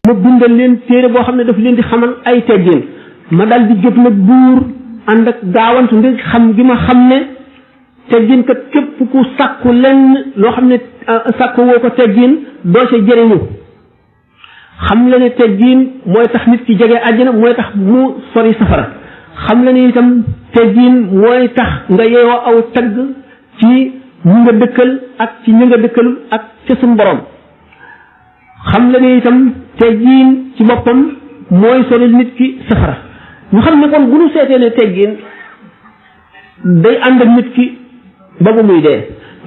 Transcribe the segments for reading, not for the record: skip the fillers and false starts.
ma bindal leen téere boo xam ne daf leen di xamal ay teggin ma dal di jóg nag buur ànd ak gaawantu ngir xam gi ma xam ne teggin kat képp ku sàkku lenn loo xam ne sàkku woo ko teggin doo ca jëriñu xam la ne teggin mooy tax nit ki jege àjjana mooy tax mu sori safara xam la ne itam teggin mooy tax nga yeewoo aw tagg ci ñu nga dëkkal ak ci ñu nga dëkkalul ak ca suñu borom xam la ne itam teggin ci boppam mooy sori nit ki safara ñu xam ne kon bu ñu seetee ne teggin day ànd ak nit ki ba bu muy dee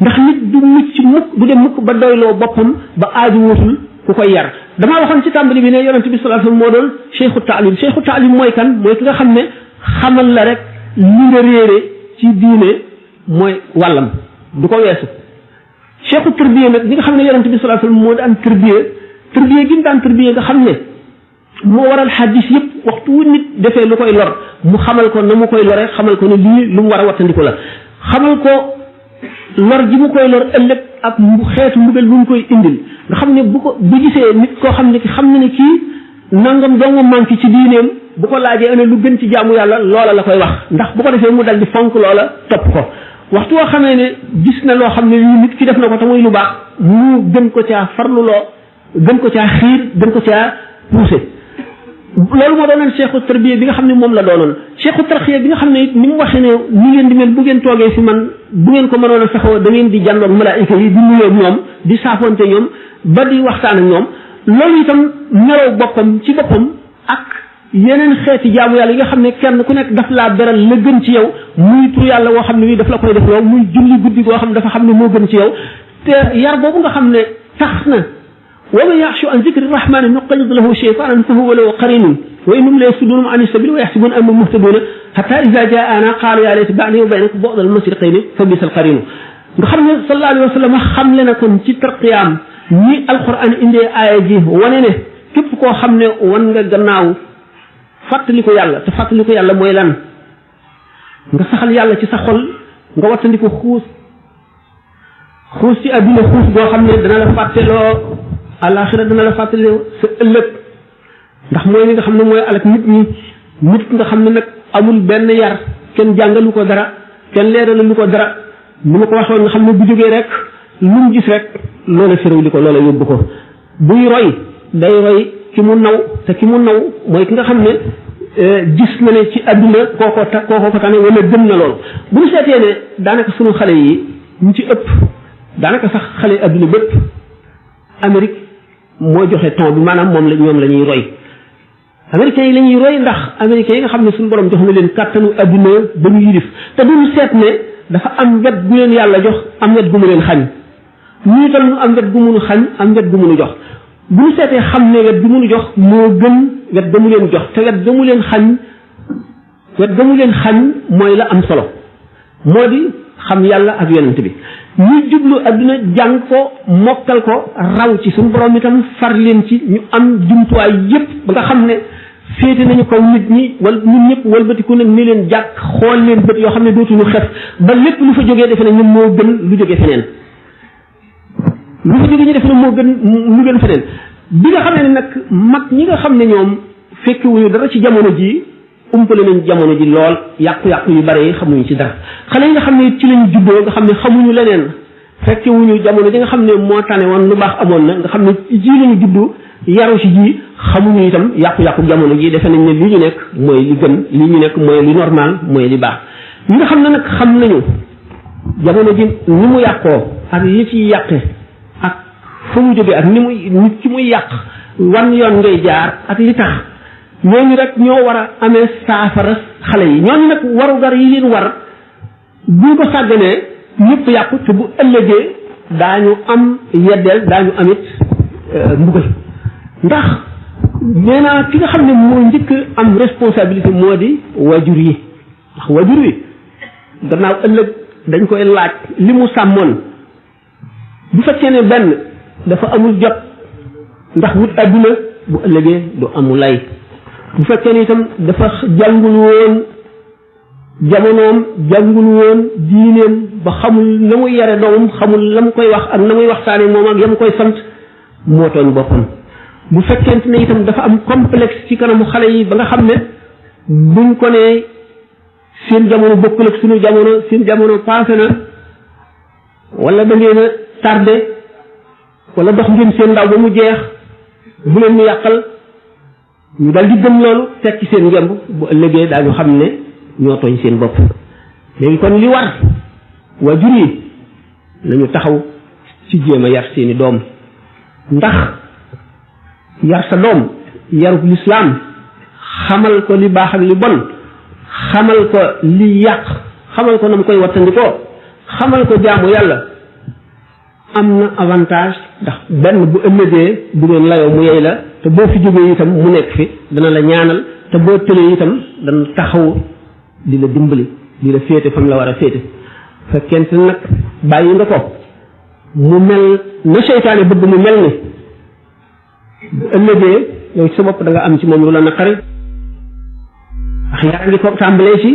ndax nit du mucc mukk du dem mukk ba doyloo boppam ba aaju wutul ku koy yar damaa waxoon ci tàmbali bi ne yonent bi sallallahu alayhi wasallam moo doon cheikhu taalim mooy kan mooy ki nga xam ne xamal la rek li nga réere ci diine mooy wàllam du ko weesu cheikhu tërbiye nag ñi nga xam ne yonent bi sallallahu alayhi wasallam moo daan tërbiye gi mu daan tërbiye nga xam ne moo waral xadis yëpp waxtu wu nit defee lu koy lor mu xamal ko na mu koy lore xamal ko ne lii lu mu war a wattandiku la xamal ko lor ji mu koy lor ëllëg ak xeetu mbugal bu mu koy indil nga xam ne bu gisee nit koo xam ne ki xam na ne kii nangam dong manqué ci diineem bu ko laajee ane lu gën ci jaamu yàlla loola la koy wax ndax bu ko defee mu dal di fonk loola topp ko waxtu woo xamee ne gis na loo xam ne nit ki def na ko te muy lu baax mu gën ko caa farluloo gën ko caa xiir gën ko caa poussé loolu moo doonoon cheikhu tarbiya bi nga xam ne moom la doonoon cheikhu tarxiya bi nga xam ne it ni mu waxee ne ni ngeen di mel bu ngeen toogee fi man bu ngeen ko mënoon a saxoo da ngeen di jàndoog malaayika yi di nuyoo ñoom di saafonte ñoom ba di waxtaan ak ñoom loolu itam melaw boppam ci boppam ak yeneen xeeti jaamu yàlla yi nga xam ne kenn ku nekk daf laa beral la gën ci yow muy tur yàlla woo xam ne wi daf la koy def loolu muy julli guddi goo xam ne dafa xam ne moo gën ci yow te yar boobu nga xam ne tax na ومن يعش عن ذكر الرحمن نقيض له شيطانا فهو له قرين وإنهم لا يصدون عن السبيل ويحسبون أنهم مهتدون حتى إذا جاءنا قالوا يا ليت بيني وبينك بعد المشرقين فبئس القرين nga xam ne sallallahu alayhi wa sallam xam le na kon ci tarqiyaam ñi alquran indee aaya ji wane ne képp koo xam ne wan nga gannaaw fàttali ko yàlla te fàttali ko yàlla mooy lan nga saxal yàlla ci sa xol nga wattandi ko xuus ci àdduna xuus boo xam ne dana la fàtteloo alaxira dana la fàttali sa ëllëg ndax mooy li nga xam ne mooy alak nit ñi nit nga xam ne nag amul benn yar kenn jàngalu ko dara kenn leeralu ko dara ni ma ko waxoon nga xam ne bu jógee rek lu mu gis rek loola féréw li ko loola yóbbu ko buy roy day roy ki mu naw te ki mu naw mooy ki nga xam ne gis na ne ci àdduna kooko ko tane wala gën na lool bu ñu seetee ne daanaka sunu xale yi ñu ci ëpp daanaka sax xale àdduna bépp Amérique moo joxe ton bi maanaam moom la ñoom la ñuy roy américains yi la ñuy roy ndax américains yi nga xam ne suñu borom jox na leen kàttanu adduna ba ñu yilif te duñu seet ne dafa am wet gu leen yàlla jox am wet gu mu leen xañ ñu itam ñu am wet gu mu nu xañ am wet gu mu nu jox bu ñu seetee xam ne wet gu mu nu jox moo gën wet ga mu leen jox te wet ga mu leen xañ mooy la am solo moo di xam yàlla ak yonent bi ñu jublu adduna jàng ko mokkal ko raw ci suñu borom itam far leen ci ñu am jumtuwaay yépp ba nga xam ne féete nañu kaw nit ñi wala ñun ñëpp walbatiku nag ni leen jàkk xool leen bët yoo xam ne dootuñu xef ba lépp lu fa jógee defe ne ñun moo gën lu jógee feneen lu fa jógee ñu defe ne moo gën lu gën feneen bi nga xam ne nag mag ñi nga xam ne ñoom fekkewuñu dara ci jamono ji umpale nañ jamono ji lool yàqu-yàqu yu bare yi xamuñu ci dara xale yi nga xam ne ci lañu juddoo nga xam ne xamuñu leneen fekkewuñu jamono ji nga xam ne moo tane woon lu baax amoon na nga xam ne ji lañu juddu yaru ci ji xamuñu itam yàqu-yàqu jamono ji defe nañ ne li ñu nekk mooy li gën li ñu nekk mooy li normal mooy li baax ñi nga xam ne nag xam nañu jamono ji ni mu yàqoo ak li ci yàqe ak fu mu jógee ak ni muy nit ki muy yàq wan yoon ngay jaar ak li tax ñooñu rek ñoo war a amee saafara xale yi ñooñu nag warugar yi leen war buñ ko sàgganee ñëpp yàqu te bu ëllëgee daañu am yeddeel daañu amit mbugal ndax nee naa ki nga xam ne moo njëkk am responsabilité moo di wajur yi ndax wajur wi gannaaw ëllëg dañ koy laaj li mu sàmmoon bu fekkee ne benn dafa amul jot ndax wut adduna bu ëllëgee du amul lay bu fekkee ni itam dafa jàngul woon jamonoom jàngul woon diineem ba xamul na muy yare doomam xamul la mu koy wax ak na muy waxtaane moom ak ya mu koy sant moo tooñ boppam bu fekkente ne itam dafa am complexe ci kanamu xale yi ba nga xam ne buñ ko nee seen jamono bokkul ak suñu jamono seen jamono passé na wala da ngeen a tardé wala dox ngeen seen ndaw ba mu jeex bu leen ñu yàqal ñu dal di gëm loolu teg ci seen ngemb bu ëllëgee daañu xam ne ñoo tooñ seen bopp léegi kon li war waajur yi nañu taxaw ci jéem a yar seeni doom ndax yar sa doom yarub lislaam xamal ko li baax ak li bon xamal ko li yàq xamal ko na mu koy wattandikoo xamal ko jaamu yàlla am na avantage ndax benn bu ëllëgee bu ngeen layoo mu yey la te boo fi jógee itam mu nekk fi dana la ñaanal te boo tëlee itam dana taxaw di la dimbali di la féete fam la war a féete fekkente nag bàyyi nga ko mu mel na seytaane bëgg mu mel ni bu ëllëgee yow ci sa bopp da nga am ci moom lu la naqari ndax yaa ngi ko tàmbalee ci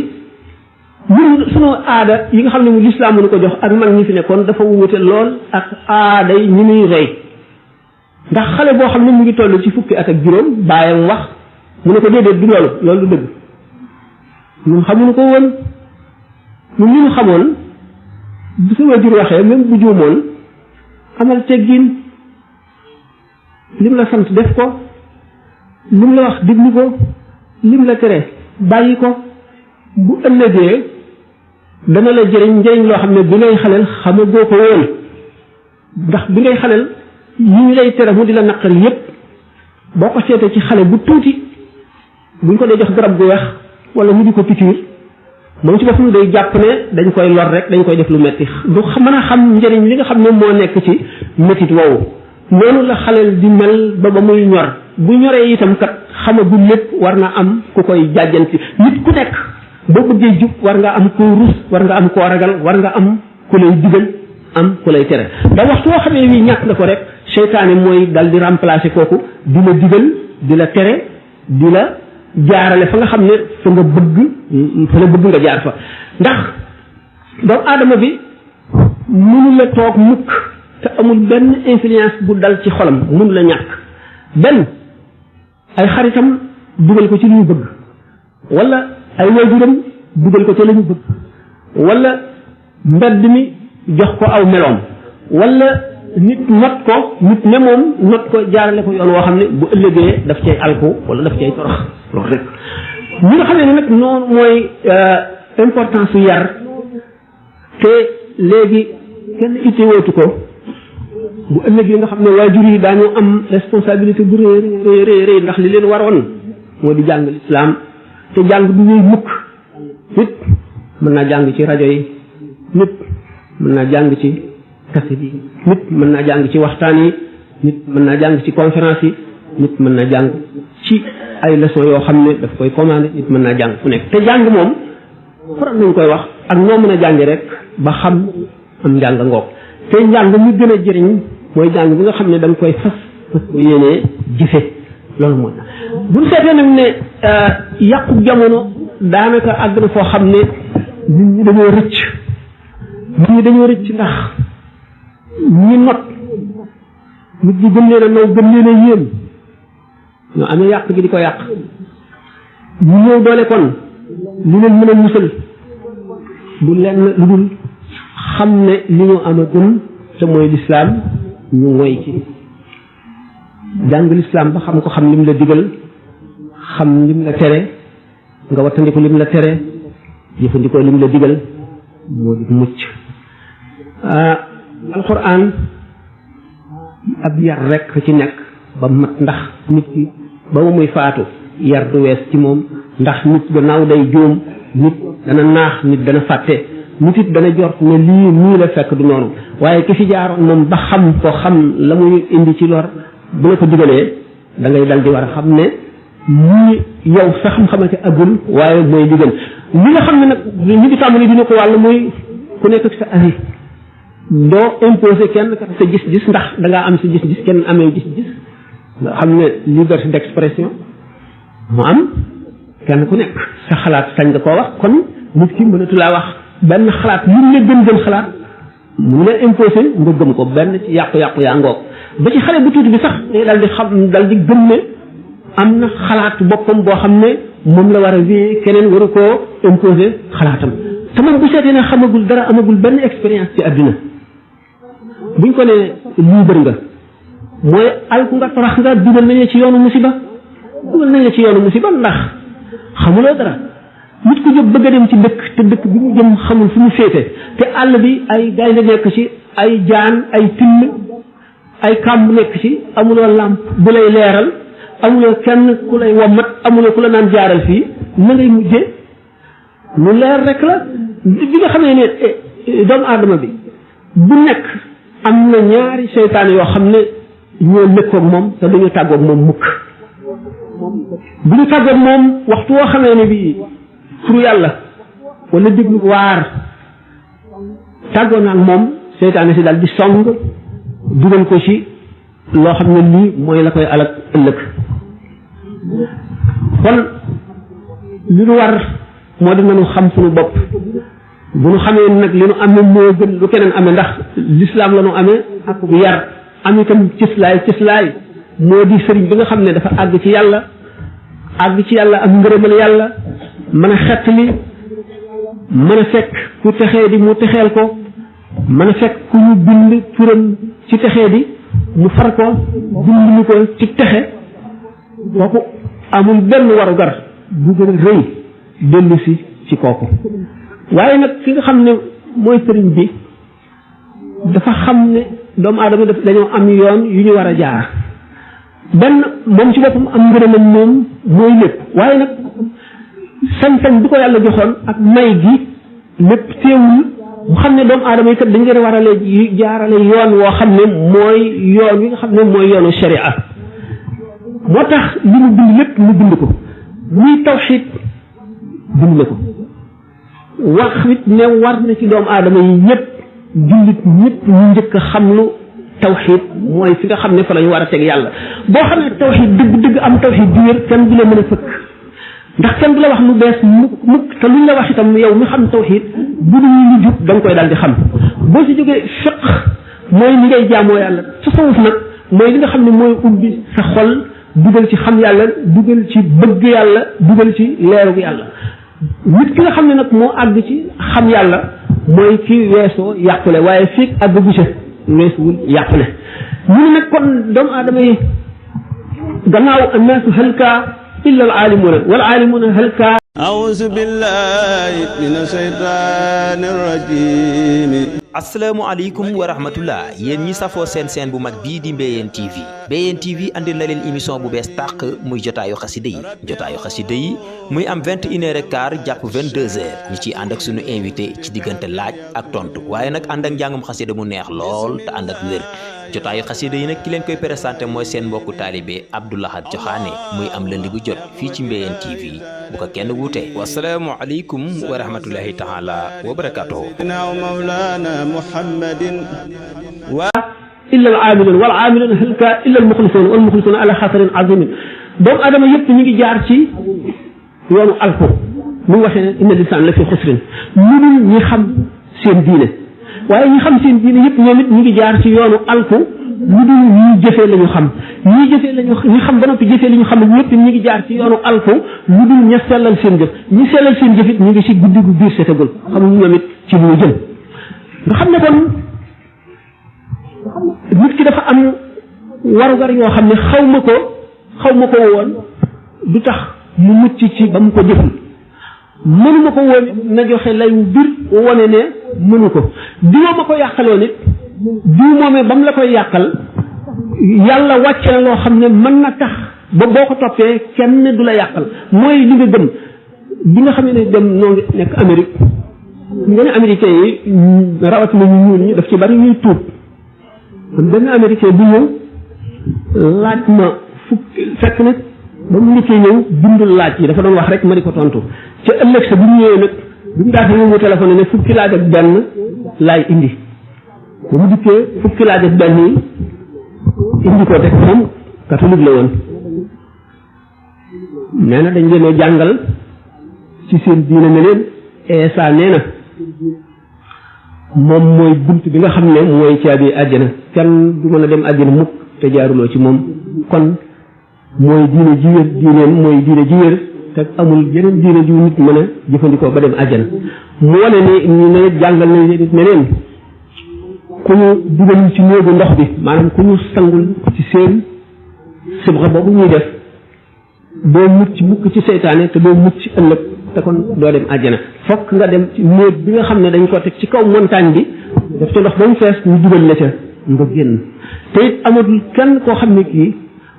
ñun sunu aada yi nga xam ne mu lislaam mënu ko jox ak mag ñi fi nekkoon dafa wuute lool ak aada yi ñi muy roy ndax xale boo xam ne mu ngi toll ci fukki at ak juróom bàyyam wax mu ne ko déedéet du loolu du dëgg ñun xamuñu ko woon ñun li ñu xamoon bu sa wajur waxee même bu juumoon amal teggin lim la sant def ko lim la wax diglu ko lim la tere bàyyi ko bu ëllëgee dana la jëriñ njëriñ loo xam ne bi ngay xaleel xamagoo ko woon ndax bi ngay xaleel yi ñu lay tere mu di la naqari yépp boo ko seetee ci xale bu tuuti buñ ko dee jox garab gu weex wala ñu di ko pikiir moom ci boppam day jàpp ne dañ koy lor rek dañ koy def lu metti du mën a xam njëriñ li nga xam ne moo nekk ci métit woowu noonu la xaleel di mel ba muy ñor bu ñoree itam kat xamagul lépp war na am ku koy jàjjanti nit ku nekk boo bëggee jub war nga am koo rus war nga am koo ragal war nga am ku lay digal am ku lay tere ba waxtu woo xamee wi ñàkk nga ko rek seytaane mooy dal di remplacer kooku di la digal di la tere di la jaarale fa nga xam ne fa nga bëgg nga jaar fa ndax doomu aadama bi mënu la toog mukk te amul benn influence bu dal ci xolam mënu la ñàkk benn ay xaritam dugal ko ci li ñu bëgg wala ay waajuram dugal ko ci la ñu bëgg wala mbedd mi jox ko aw meloom wala nit not ko nit ne moom not ko jaarale ko yoon woo xam ne bu ëllëgee daf cay alku wala daf cay torox loolu rek ñi nga xam ne nag noonu mooy importance su yar te léegi kenn itte wootu ko bu ëllëgee nga xam ne waajur yi daañu am responsabilité bu rëy ndax li leen waroon moo di jàng lislaam te jàng du ñuy mukk nit mën naa jàng ci rajo yi nit mën naa jàng ci kaset yi nit mën naa jàng ci waxtaan yi nit mën naa jàng ci conférence yi nit mën naa jàng ci ay leçons yoo xam ne daf koy commandé nit mën naa jàng fu nekk te jàng moom faral nañ koy wax ak noo mën a jàngi rek ba xam am njàng ngoog te njàng mi gën a jëriñ mooy jàng bi nga xam ne da nga koy fas ko yéenee jëfe loolu mooy buñ seetee nag ne yàqu jamono daanaka àgg na foo xam ne nit ñi dañoo rëcc ndax ñi not nit ñi gën leen a naw gën leen a yéem ñoo amee yàq gi di ko yàq ñu ñëw doole kon li leen mën a musal du lenn lu dul xam ne li ñu amagum te mooy lislaam ñu ngoy ci jàng lislaam ba xam ko xam lim la digal xam lim la tere nga wattandiku lim la tere jëfandikoo lim la digal moo di mucc alquran ab yar rek ci nekk ba mat ndax nit ki ba mu muy faatu yar du wees ci moom ndax nit gannaaw day juum nit dana naax nit dana fàtte nit it dana jort ne lii nii la fekk du noonu waaye ki fi jaaroon moom ba xam ko xam la muy indi ci lor bu la ko digalee da ngay dal di war a xam ne lii yow sa xam-xamante agul waaye mooy digal li nga xam ne nag ñu ngi tàmbali dina ko wàll muy ku nekk ak sa ari doo imposé kenn kat sa gis-gis ndax da ngaa am sa gis-gis kenn amee gis-gis nga xam ne liberté d'expression mu am kenn ku nekk sa xalaat sañ nga koo wax kon nit ki mënatu laa wax benn xalaat lu la gën xalaat mu la imposé nga gëm ko benn ci yàqu-yàqu yaa ngoog ba ci xale bu tuuti bi sax daal di xam daal di gëm ne am na xalaat boppam boo xam ne moom la war a wéy keneen waru koo imposer xalaatam te moom bu seetee ne xamagul dara amagul benn expérience ci àdduna buñ ko ne libre nga mooy alku nga torox nga dugal nañ la ci yoonu musiba ndax xamuloo dara nit ku jóg bëgg a dem ci dëkk te dëkk bi mu jëm xamul fu mu féete te àll bi ay gaynde nekk ci ay jaan ay till ay kàmb nekk ci amuloo làmp bu lay leeral amuloo kenn ku lay wommat amuloo ku la naan jaaral fii na ngay mujje lu leer rek la bi nga xamee ne doomu aadama bi bu nekk am na ñaari seytaane yoo xam ne ñoo lëkkoog moom te duñu tàggoog moom mukk bu ñu tàggoog moom waxtu woo xamee ne bii pour yàlla wala déglu waar tàggoo naag moom seytaane si daal di song dugal ko ci loo xam ne lii mooy la koy alak ëllëg kon li nu war moo di nañu xam suñu bopp bu nu xamee nag li nu amee moo gën lu keneen amee ndax lislaam la nu amee ak yar am itam cëslaay moo di sëriñ bi nga xam ne dafa àgg ci yàlla am ngërëmal yàlla mën a xettali mën a fekk ku texee di mu texeel ko mën a fekk ku ñu bind turam ci texee di mu far ko bind ñu ko ci texe kooku amul benn warugar bu gën a rëy dellu si ci kooku waaye nag ki nga xam ne mooy sëriñ bi dafa xam ne doomu aadama dañoo am yoon yu ñu war a jaar benn moom ci boppam am ngërëmam moom mooy lépp waaye nag sañ-sañ bu ko yàlla joxoon ak may gi lépp teewul mu xam ne doomu aadama yi kat dañ leen war a jaarale yoon woo xam ne mooy yoon wi nga xam ne mooy yoonu sharia moo tax li mu bind lépp mu bind ko muy tawxiid bind na ko wax it ne war na ci doomu aadama yi ñëpp jullit ñëpp ñu njëkk a xam lu tawxiid mooy fi nga xam ne fa la ñu war a teg yàlla boo xam ne tawxiid dëgg am tawxiid du wér kenn du la mën a fëkk ndax kenn du la wax lu bees mukk te luñ la wax itam yow mi xam tawxiid bu dul lu jub da nga koy daal di xam boo si jógee fiq mooy li ngay jaamoo yàlla tasawuf nag mooy li nga xam ne mooy ubbi sa xol dugal ci xam yàlla dugal ci bëgg yàlla dugal ci leeru yàlla nit ki nga xam ne nag moo àgg ci xam yàlla mooy ki weesoo yàqule waaye fii àgg bu ca weesuwul yàqule ñu ne nag kon doomu aadama yi gannaaw annaasu halka illa al aalimuuna wal aalimuuna halka a'uuzu billahi mina shaytaani rajiim asalaamaaleykum wa rahmatullah yéen ñi safoo seen bu mag bii di Mbéyeen TV Mbéyeen TV andil na leen émission bu bees tàq muy jotaayu xasida yi muy am 21h15 jàpp 22h ñi ciy ànd ak sunu invité ci diggante laaj ak tontu waaye nag ànd ak njàngum xasida mu neex lool te ànd ak wér jotaayu xasida yi nag ki leen koy présenté mooy seen mbokku taalibe Abdou Lahad Joxaane muy am lundi bu jot fii ci Mbéyeen TV bu ko kenn wuute wasalaamualeykum wa rahmatullahi taala wa barakatuhu محمد إلا العاملون والعاملون هلك إلا المخلصون والمخلصون على خطر عظيم دوم آدم يب نيجي جار ci yoonu alko mu waxee inna lisaan la fi xusrin lu dul ñi xam seen diine waaye ñi xam seen diine yëpp ñoom it ñu ngi jaar ci yoonu alko lu dul ñi jëfee la ñu xam ñi xam ba noppi jëfee li ñu xam ñëpp ñu ngi jaar ci yoonu alko lu dul ña sellal seen jëf ñi sellal seen jëf it ñu ngi ci guddi gu biir setagul xamuñu ñoom it ci lu ñu jëm nga xam ne kon nit ki dafa am warugar yoo xam ne xaw ma ko woon du tax mu mucc ci ba mu ko jëful mënuma ko woon na joxe lay wu bir wone ne mënu ko diwa ma ko yàqaloo nit diw moomee ba mu la koy yàqal yàlla wàcce na loo xam ne mën na tax ba boo ko toppee kenn du la yàqal mooy li nga gëm bi nga xam ne dem noo ngi nekk Amérique nga ne américain yi rawatina ñu ñuul ñi daf ci bari ñuy tuub kon benn américain bu ñëw laaj ma fekk nag ba mu njëkkee ñëw bindul laaj yi dafa doon wax rek ma di ko tontu ca ëllëg sa bu ñu ñëwee nag bi mu daata ñëw mu téléphoné ne fukki laaj ak benn laay indi ba mu dikkee fukki laaj ak benn yi indi ko teg moom catholique la woon nee na dañ leen a jàngal ci seen diine ne leen Eesa nee na moom mooy bunt bi nga xam ne mooy caabi àjjana kenn du mën a dem àjjana mukk te jaaruloo ci moom kon mooy diine ji wér diineem mooy diine ji wér te amul yeneen diine ju nit mën a jëfandikoo ba dem àjjana mu wane ne ñu ne jàngal nañ leen neneen ku ñu dugal ci néegu ndox bi maanaam ku ñu sangul ci seen sibra boobu ñuy def doo mucc mukk ci seytaane te doo mucc ëllëg te kon doo dem àjjana fokk nga dem ci néeg bi nga xam ne dañ ko teg ci kaw montagne bi def ca ndox ba mu fees ñu dugal la ca nga génn te it amatul kenn koo xam ne kii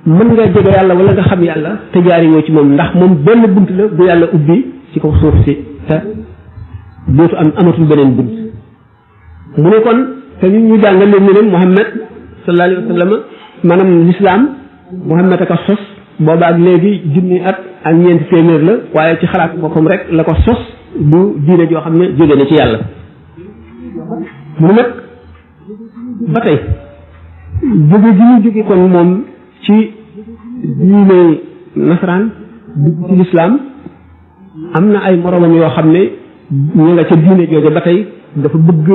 mën nga jege yàlla wala nga xam yàlla te jaari woo ci moom ndax moom benn bunt la bu yàlla ubbi ci kaw suuf si te dootu amatul beneen bunt mu ne kon te ñu jàngal leen ne leen Muhammad sallallahu alayhi wa sallam maanaam l'islam Muhammad a ko sos booba ak léegi junni at ak ñeenti téeméer la waaye ci xalaat boppam rek la ko sos du diine joo xam ne jóge na ci yàlla mu nag ba tey jóge gi ñu jóge kon moom ci diine nasaraan dugg ci lislaam am na ay moromam yoo xam ne ñu nga ca diine jooje ba tey dafa bëgg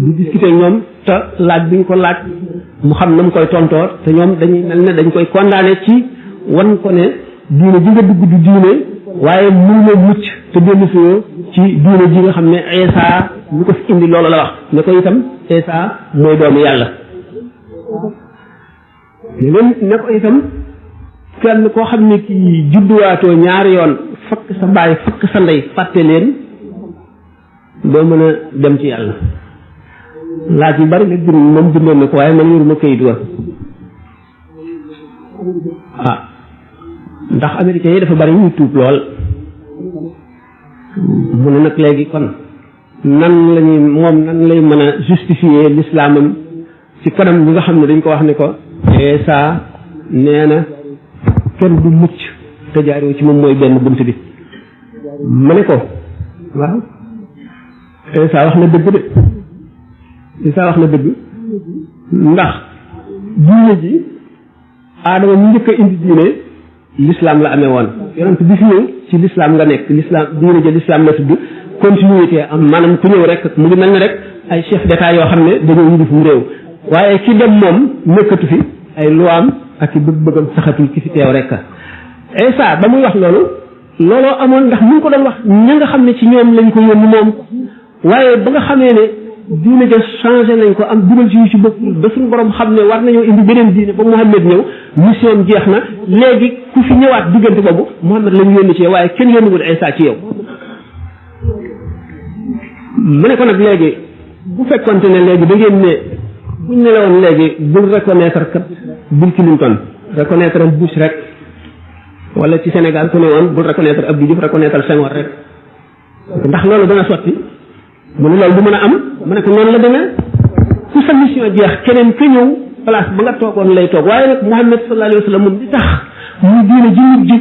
di discuter ñoom te laaj bi ñu ko laaj mu xam na mu koy tontoor te ñoom dañuy mel ne dañ koy condamné ci wan ko ne diine ji nga dugg du diine waaye mënuloo mucc te dellu si ci diine ji nga xam ne Isa lu ko fi indi loolu la wax ne ko itam Isa mooy doomu yàlla ne ko itam kenn koo xam ne kii judduwaatoo ñaari yoon fakk sa baay fakk sa ndey fàtte leen doo mën a dem ci yàlla laaj yu bari nag moom bindoon na ko waaye man yoruma kayit wa ndax américains yi dafa bari ñuy tuub lool mu ne nag léegi kon nan lañuy moom nan lay mën a justifier l'islamam ci kanam ñi nga xam ne dañ ko wax ne ko Isa nee na kenn du mucc te jaaroo ci moom mooy benn bunt bi ma ne ko waaw Isa wax na dëgg de Isa wax na dëgg ndax diine ji aadama ñu njëkk a indi diine l'islam la amee woon yonent bi fi ñëw ci l'islam nga nekk l'islam diine ja l'islam la tudd continuité am maanaam ku ñëw rek mu ngi mel ne rek ay chef d'état yoo xam ne dañoo indi fu mu réew waaye ki dem moom nekkatu fi ay luwaam ak i bëgg-bëggam saxatul ki fi teew rek Isa ba muy wax looloo amoon ndax mu ngi ko doon wax ña nga xam ne ci ñoom lañ ko yónni moom waaye ba nga xamee ne diine ja changé nañ ko am dugal ci yu ci bokkul ba suñu borom xam ne war nañoo indi beneen diine ba Muhammad ñëw mission jeex na léegi ku fi ñëwaat diggante boobu Muhammad la ñu yónni ci yow waaye kenn yónniwul Isa ci yow mu ne ko nag léegi bu fekkonte ne léegi da ngeen ne buñ ne la woon léegi bul reconnaître kat Bill Clinton reconnaître Bush rek wala ci Sénégal ku ne woon bul reconnaître Abdou Diouf reconnaître Senghor rek ndax loolu dana sotti mu ne loolu du mën a am mu ne ko noonu la demee ku sa mission jeex keneen ka ñëw place ba nga toogoon lay toog waaye nag Muhammad sallallahu alayhi wa sallam moom di tax muy diine ji mujj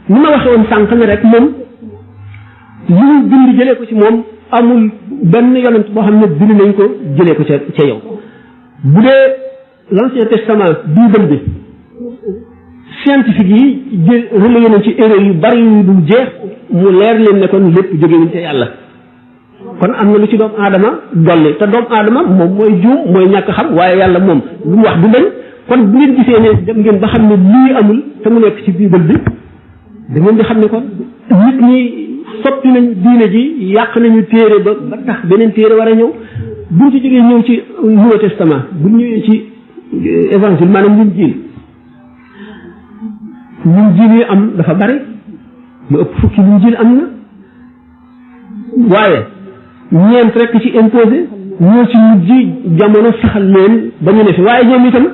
ni ma waxee woon sànq ne rek moom li ñu bind jëlee ko ci moom amul benn yonent boo xam ne bind nañ ko jëlee ko ca yow bu dee l'Ancien Testament Bible bi scientifique yi relayé nañ ci erreur yu bari yu dul jeex mu leer leen ne kon lépp jógewuñ ca yàlla kon am na lu ci doomu aadama dolli te doomu aadama moom mooy juum mooy ñàkk xam waaye yàlla moom lu mu wax du dañ kon bu ngeen gisee ne dem ngeen ba xam ne lii amul te mu nekk ci Bible bi da ngeen di xam ne kon nit ñi soppi nañu diine ji yàq nañu téere ba tax beneen téere war a ñëw buñ ci jógee ñëw ci Nouveau Testament buñ ñëwee ci évangile maanaam Linjiil yi am dafa bari lu ëpp fukki Linjiil am na waaye ñeent rek ci imposé ñoo ci mujj jamono saxal leen ba ñu ne fi waaye ñoom itam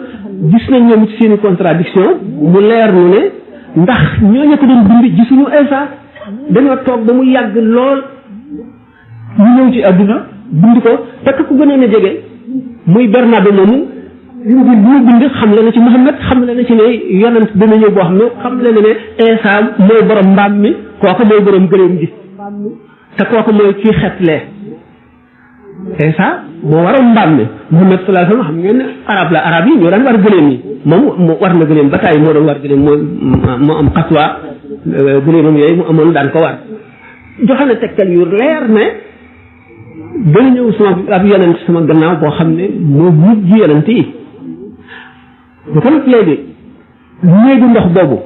gis nañ ñoom ci seeni contradiction mu leer nu ne ndax ñooñu ko doon bind gisuñu Isa dañoo toog ba mu yàgg lool ñu ñëw ci àdduna bind ko te ku gënoon a jege muy Bernabe moomu li mu bind xam le na ci Muhammad xam le na ci ne yonent dana ñëw boo xam ne xam le na ne Isa mooy borom mbaam mi kooku mooy borom gëléem gi te kooku mooy kii xetlee Isa moo waroon mbaam mi Muhammad sallallahu alayhi wa sallam xam ngeen ne arab yi ñoo daan war gëléem yi moom war na gëléem ba tàyyi moo doon war gëléem moo am xaswa gëléemam yooyu mu amoon daan ko war joxe na tegtal yu leer ne dana ñëw sama ab yonent sama gannaaw boo xam ne moo mujj yonent yi kon léegi néegu ndox boobu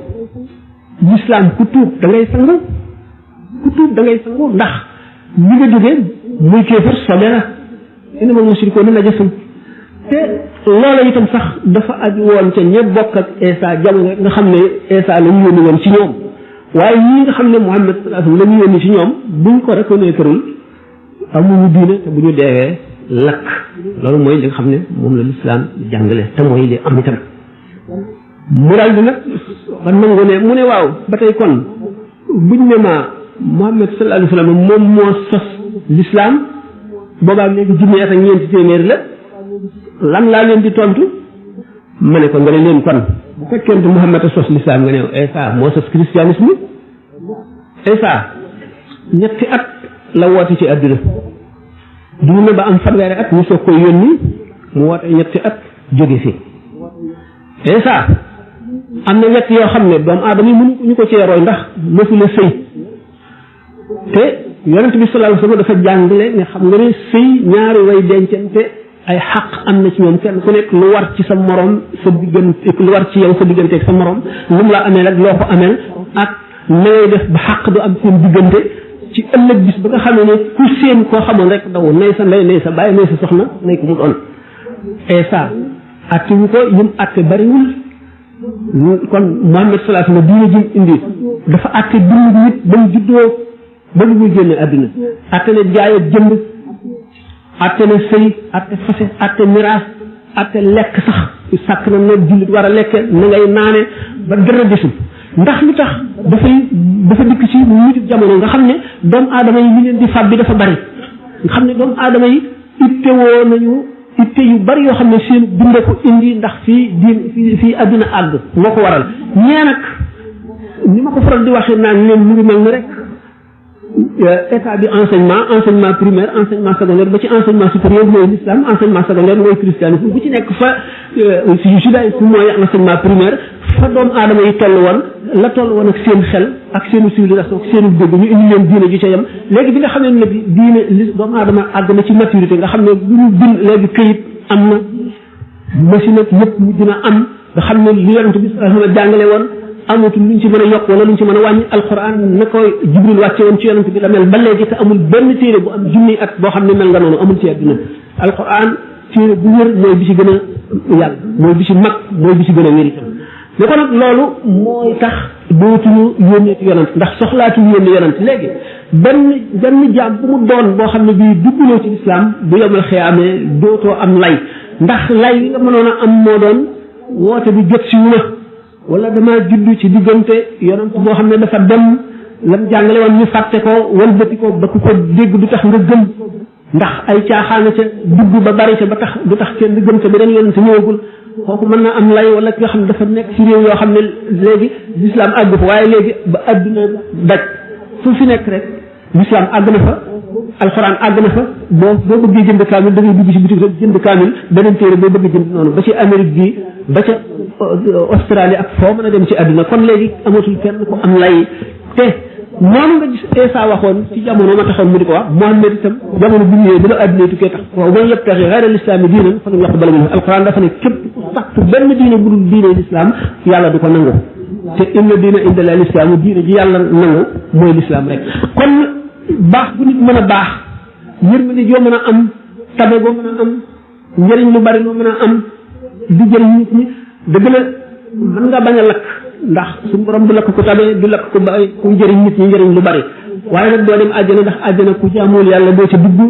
l'islam ku tuub da ngay sangu ndax li nga jógee muy kéefar sobe la innamal mushrikuuna najasun te loola itam sax dafa aju woon ca ña bokk ak Isa jamono nga xam ne Isa la ñu yónni woon ci ñoom waaye ñii nga xam ne Muhammad sallallahu alayhi wasallam la ñu yónni ci ñoom buñ ko reconnaîtreul amuñu diine te bu ñu deewee lakk loolu mooy li nga xam ne moom la lislaam jàngale te mooy li am itam mu daal di nag ba nangu ne mu ne waaw ba tey kon buñ ne ma Muhammad sallallahu alayhi wasallam moom moo sos lislaam boobaa léegi junni at ak ñeenti téeméer la lan laa leen di tontu ma ne ko nga ne leen kon bu fekkente Muhammad a sos lislaam nga ne Isa moo sos christianisme Isa ñetti at la woote ci àdduna dund na ba am fanweeri at ñu soog koy yónni mu woote ñetti at jóge fi Isa am na ñett yoo xam ne doomu aadama yi mënu ñu ko cee roy ndax mësula sëy te yonent bi sallallahu alayhi wasallam dafa jàngale ne xam nga ne sëy ñaari way dencante ay xaq am na ci ñoom kenn ku nekk lu war ci sa morom sa diggante lu war ci yow sa diggante ak sa morom lu mu la ameel ak loo ko ameel ak na ngay def ba xaq du am seen diggante ci ëllëg bis ba nga xamee ne ku seen koo xamoon rek daw nay sa ndey nay sa bàyyi nay sa soxna nay ko mu doon Isa atte wu ko yim atte bariwul kon Muhammad sallallahu alayhi wasallam diine jim indi dafa atte dund nit ba mu juddoo ba mu muy génne àdduna atte ne jaay ak jënd atte ne sëy atte fase atte miraas atte lekk sax sàkk na ne jullit war a lekke na ngay naane ba dara desul ndax lu tax dafa dikk ci mujj jamono nga xam ne doomu aadama yi li leen di fab bi dafa bari nga xam ne doomu aadama yi itte woo nañu itte yu bari yoo xam ne seen dund ko indi ndax fii àdduna àgg moo ko waral ñee nag ni ma ko faral di waxee naan leen mu ngi mel ni rek état bi enseignement primaire enseignement secondaire ba ci enseignement supérieur mooy l'islam enseignement secondaire mooy christianisme bu ci nekk fa judaïsme mooy enseignement primaire fa doomu aadama yi toll woon ak seen xel ak seenu civilisation ak seenu dégg ñu indi leen diine ji ca yem léegi bi nga xamee ne diine li doomu aadama àgg na ci maturité nga xam ne bu ñu bind léegi këyit am na machine ak yëpp mu dina am nga xam ne li yonent bi sallallahu alayhi wasallam jàngale woon amatul luñ ci mën a yokk wala luñ ci mën a wàññi alquran na koy jibril wàcce woon ci yonent bi la mel ba léegi te amul benn téere bu am junni at boo xam ne mel nga noonu amul ci àdduna alquran téere bu wér mooy bi ci gën a yàgg mooy bi ci mag mooy bi ci gën a wér itam ne ko nag loolu mooy tax dootuñu yónnee ci yonent ndax soxlaatuñu yónni yonent léegi benn jaam bu mu doon boo xam ne bii dugguloo ci lislaam bu yomal xiyaamee dootoo am lay ndax lay li nga mënoon a am moo doon woote bi jot si wu wala damaa judd ci diggante yonent boo xam ne dafa dem lam jàngale woon ñu fàtte ko walbati ko ba ku ko dégg du tax nga gëm ndax ay caaxaana ca dugg ba bari ca ba tax du tax kenn gëm ca beneen yonent ñëwagul kooku mën na am lay wala ki nga xam ne dafa nekk ci réew yoo xam ne léegi l'islam àgg fa waaye léegi ba adduna daj fu fi nekk rek l'islam àgg na fa alxuraan àgg na fa boo bëggee jënd kaamil da ngay dugg ci bitik rek jënd kaamil beneen téere boo bëgg jënd noonu ba ci Amérique bi ba ca Australie ak foo mën a dem ci àdduna kon léegi amatul kenn ko am lay te noonu nga gis Isa waxoon ci jamono ma taxoon mu di ko wax Muhammad itam jamono bu ñëwee bu la àdduna tukkee tax waaw man yabtaxi ghayra l-islaami diinan falan yuqbala minhu alquran dafa ne képp ku sàkk benn diine bu dul diine l'islam yàlla du ko nangu te inna diina inda llahi l-islaam diine ji yàlla nangu mooy l'islam rek kon baax bu nit mën a baax yërmande joo mën a am tabe boo mën a am njëriñ lu bari loo mën a am di jëriñ nit ñi dëgg la mën nga bañ a lakk ndax suñu borom du lakk ku tabe du lakk ku jëriñ nit ñi njëriñ lu bari waaye nag doo dem àjjana ndax àjjana ku jaamul yàlla doo ca dugg